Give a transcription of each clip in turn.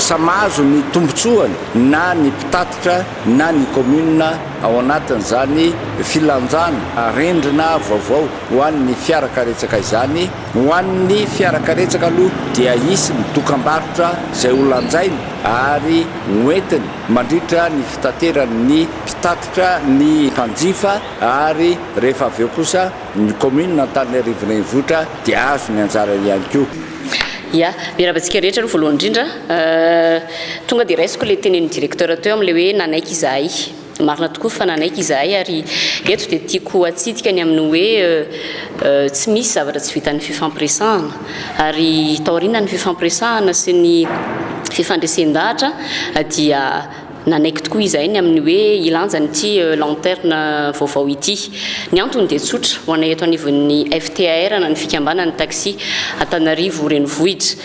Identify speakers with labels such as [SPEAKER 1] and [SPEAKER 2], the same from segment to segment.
[SPEAKER 1] Samy mahazo ny tombontsoany na ny mpitatitra na ny kaominina ao anatin'izany filanjana rindrina vaovao ho an'ny fiarakaretsaka izany. Ho an'ny fiarakaretsaka aloha dia hisy ny dokambarotra izay ho lanjaina ary hoentiny mandritra ny fitateran'ny mpitatitra ny mpanjifa ary rehefa avy eo kosa ny kaominina Antananarivo Renivohitra dia azo ny anjara ihany koa.
[SPEAKER 2] Ya, miarahaba antsika rehetra aloha voalohany indrindra. Tonga dia raisiko ilay tenenin'ny directeur teo amin'ilay hoe nanaiky izahay. Marina tokoa fa nanaiky izahay ary eto dia tiako hatsidika ny amin'ny hoe tsy misy zavatra tsy vitan'ny fifampiresahana ary taorianan'ny fifampiresahana sy ny fifandresen-dahatra dia Nanaiky tokoa izahay ny amin'ny hoe hilanja an'ity lanterne vaovao ity. Ny antony dia tsotra, ho anay eto anivon'ny FTAR na ny fikambanan'ny taxi Antananarivo renivohitra.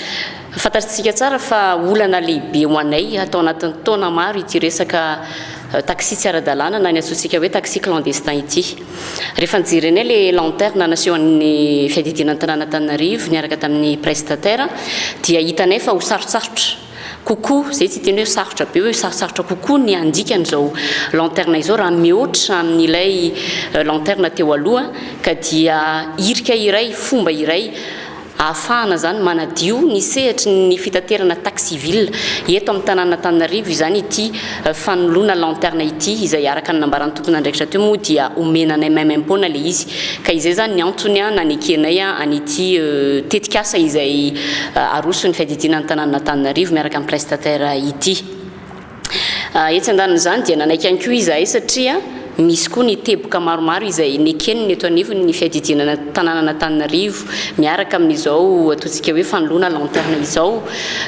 [SPEAKER 2] Fantatritsika tsara fa olana lehibe ho anay tao anatin'ny taona maro ity resaka taxi tsy ara-dalàna na ny antsointsika hoe taxi clandestin ity. Rehefa nijerenay ilay lanterne nasehon'ny fiadidiana ny tanàn'Antananarivo niaraka tamin'ny prestataire dia hitanay fa ho sarotsarotra kokoa, izay tsy hiteny hoe sarotra be, hoe sarotsarotra kokoa ny handika an'izao lanterne izao raha mihoatra amin'ilay lanterne teo aloha ka dia hirika iray, fomba iray ahafahana izany manadio ny sehatry ny fitaterana taxi ville eto amin'ny tanàn'Antananarivo izany ity fanoloana lanterne ity izay araka ny nambaran'ny tompon'andraikitra teo moa dia omena anay maimaimpoana ilay izy Ka izay izany ny antony nanekenay an'ity tetikasa izay aroson'ny fiadidiana ny tanànan'Antananarivo miaraka amin'ny prestataire ity. Etsy andanin'izany dia nanaiky ihany koa izahay satria misy koa ny teboka maromaro izay neken'ny eto anivon'ny fiadidiana ny tanànan'Antananarivo miaraka amin'izao ataontsika hoe fanoloana lanterne izao.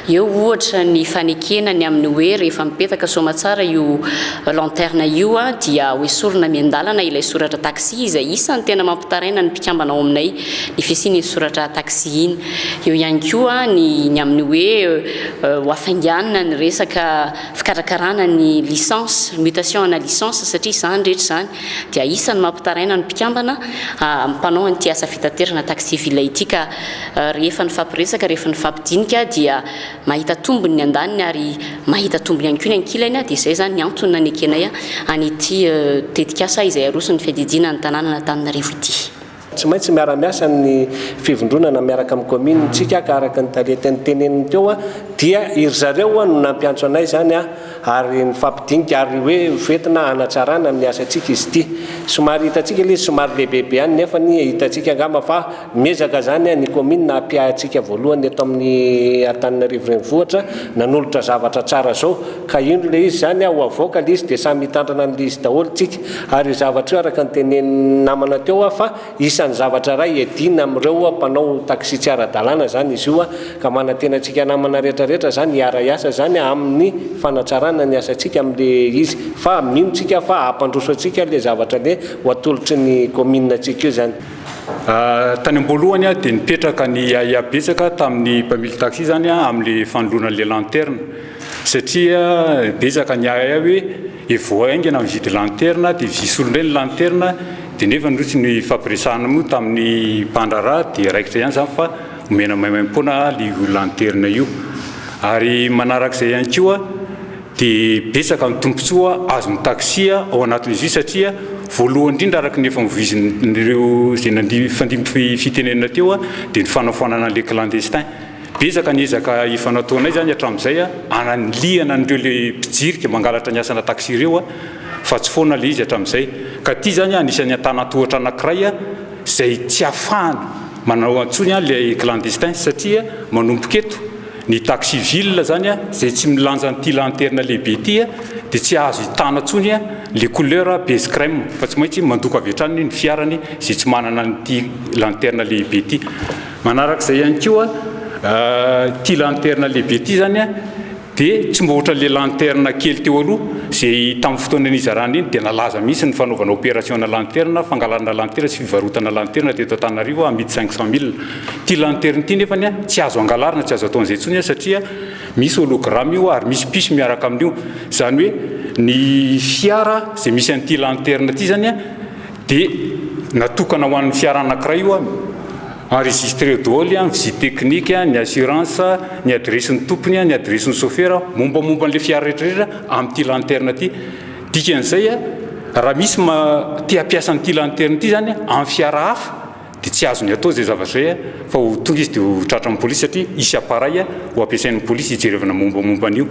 [SPEAKER 2] Eo ohatra ny fanekena ny amin'ny hoe rehefa mipetaka soamatsara io lanterne io dia hoesorina miandalana ilay soratra taxi izay isan'ny tena mampitaraina ny mpikambana ao aminay ny fisian'iny soratra taxi iny. Eo ihany koa ny ny amin'ny hoe ho hafainganina ny resaka fikarakarana ny licence, mutation ana licence satria izany rehetra izany dia isan'ny mampitaraina ny mpikambana mpanao an'ity asa fitaterana taxi ville ity ka rehefa nifampiresaka, rehefa nifampidinika dia mahita tombony ny andaniny ary mahita tombony ihany koa ny ankilany dia izay izany ny antony nanekenay an'ity tetikasa izay aroson'ny fiadidiana ny tanànan'Antananarivo ity.
[SPEAKER 3] Tsy maintsy miara-miasa ny fivondronana miaraka amin'ny kaominina isika ka araka ny tale teneniny teo dia iry zareo no nampiantso anay izany ary nifampidinika ary hoe hoentina hanatsarana ny asantsika izy ity. Somary hitantsika ilay izy somary lehibebe ihany nefa hitantsika angamba fa Miezaka izany ny kaominina hampiahy antsika voalohany eto amin'ny Antananarivo Renivohitra nanolotra zavatra tsara zao ka indro ilay izy izany ho avoaka ilay izy dia samy hitandrana an'ilay izy daholo tsika ary io zavatra io araka ny tenenin'ny namana teo aho fa isan'ny zavatra iray hiadiana amin'ireo mpanao taxi tsy ara-dalàna izany izy io ka manantena antsika namana rehetra rehetra izany hiara-hiasa izany amin'ny fanatsarana ny asantsika amin'ilay izy fa mino tsika fa hampandroso antsika ilay zavatra ilay ho atolotry ny kaominina antsika io izany.
[SPEAKER 4] Tany am-boalohany dia nipetraka ny ahiahy betsaka tamin'ny mpamily taxi izany amin'ilay fanoloana an'ilay lanterne satria betsaka ny ahiahy hoe e vao haingana mividy lanterne dia visy olona indray ny lanterne dia nefa ny rotsy ny fampiresahana moa tamin'ny mpandraharaha dia raikitra ihany izany fa omena maimaimpoana io lanterne io ary manarak'izay ihany koa dia betsaka ny tombontsoa azon'ny taxi ao anatin'izy io satria voalohany indrindra araka ny efa novoizin'ireo izay nifandimby fitenenana teo dia ny fanafoanana an'ilay clandestin. Betsaka ny ezaka efa nataonay izany hatramin'izay hanilihana an'ireo ilay mpijirika mangalatra ny asana taxi ireo fa tsy foana ilay izy hatramin'izay. Ka ity izany anisan'ny antanan-tohatra anankiray izay tsy ahafahana manao intsony ilay clandestin satria manomboka eto Ny taxi ville zany izay tsy milanja an'ity lanterne lehibe ity dia tsy azo hitana intsony le couleur beige crème fa tsy maintsy mandoko avy hatrany ny fiarany izay tsy manana an'ity lanterne lehibe ity. Manarak'izay ihany koa ity lanterne lehibe ity zany dia tsy mba ohatran'ilay lanterne kely teo aloha izay tamin'ny fotoana nizarana iny dia nalaza mihitsy ny fanaovana opération-na lanterne, fangalarana lanterne sy fivarotana lanterne teto Antananarivo amidy 500 mille. Ity lanterne ity nefany tsy azo angalarina, tsy azo atao an'izay intsony satria misy hologramme io ary misy puce miaraka amin'io. Izany hoe ny fiara izay misy an'ity lanterne ity izany dia natokana ho an'ny fiara anankiray io. Enregistré daholo ny visite technique, ny assurance, ny adresse-ny tompony, ny adresse-ny chauffeur, mombamomba an'le fiara rehetrarehetra amin'ity lanterne ity. Dikan'izay, raha misy ma te hampiasa an'ity lanterne ity zany amin'ny fiara hafa, dia tsy azony atao zay zavatra zay, fa ho tonga izy dia ho tratra amin'ny polisy, satria hisy appareil ho ampiasain'ny polisy hijerevana mombamomba an'io.